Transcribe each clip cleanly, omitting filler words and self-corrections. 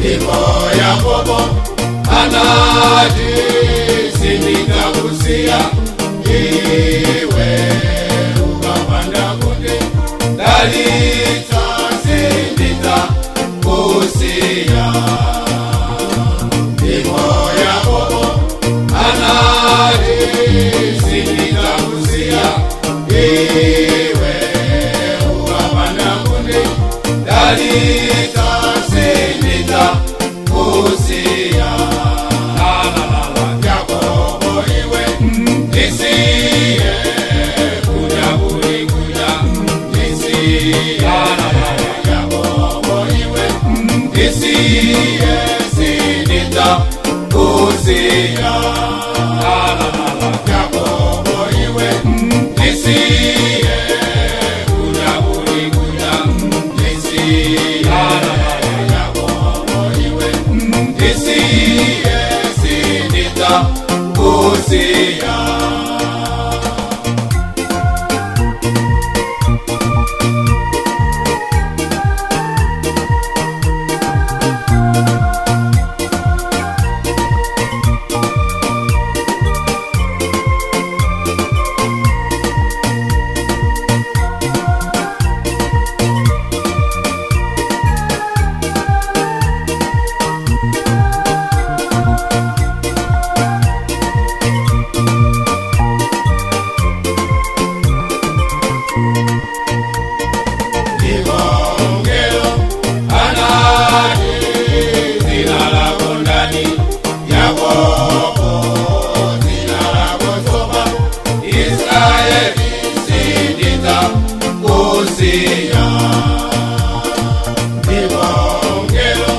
Ndipo Yakobo anati, "Sindidzakusiya iwe ukapanda kundidalitsa, sindidzakusiya." Ndipo Yakobo anati, "Sindidzakusiya iwe ukapanda kundidalitsa, sindidzakusiya." Yakobo iwe, ndisiye, kuja kuli kuja, ndisiye. Yakobo iwe, ndisiye, sindidzakusiya. Yakobo iwe, ndisiye, kuja kuli kuja, ndisiye. Yakobo iwe, ndisiye, sindidzakusiya. Ndipo mngelo anati, "Dzina lako ndani?" "Yakobo." "Dzina lako tsopano?" "Israeli." "Sindidzakusiya." Ndipo mngelo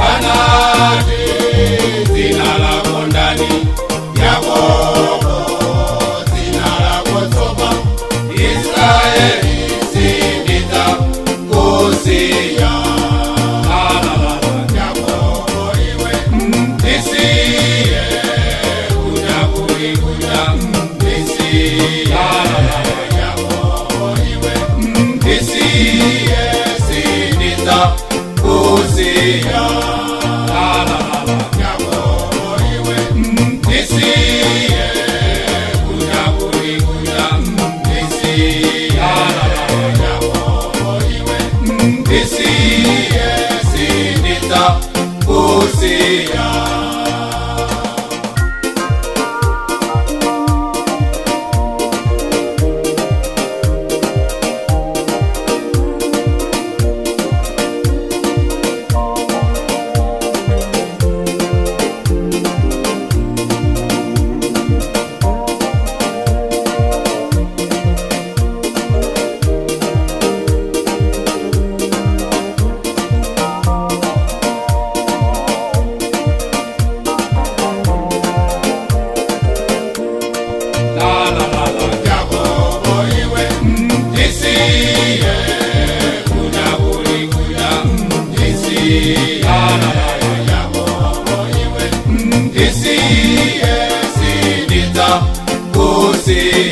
anati, "Dzina lako ndani?" "Yakobo." "Dzina lako tsopano?" "Israeli." "Sindidzakusiya." Yakobo iwe, ndisiye, kuja kuli kuja, ndisiye. Yakobo iwe, ndisiye, sindidzakusiya. Yakobo iwe, ndisiye, kuja kuli kuja, ndisiye. Yakobo iwe, ndisiye, sindidzakusiya. Yakobo iwe, ndisiye, kuja kuli kuja, ndisiye. Yakobo iwe, ndisiye, sindidzakusiya.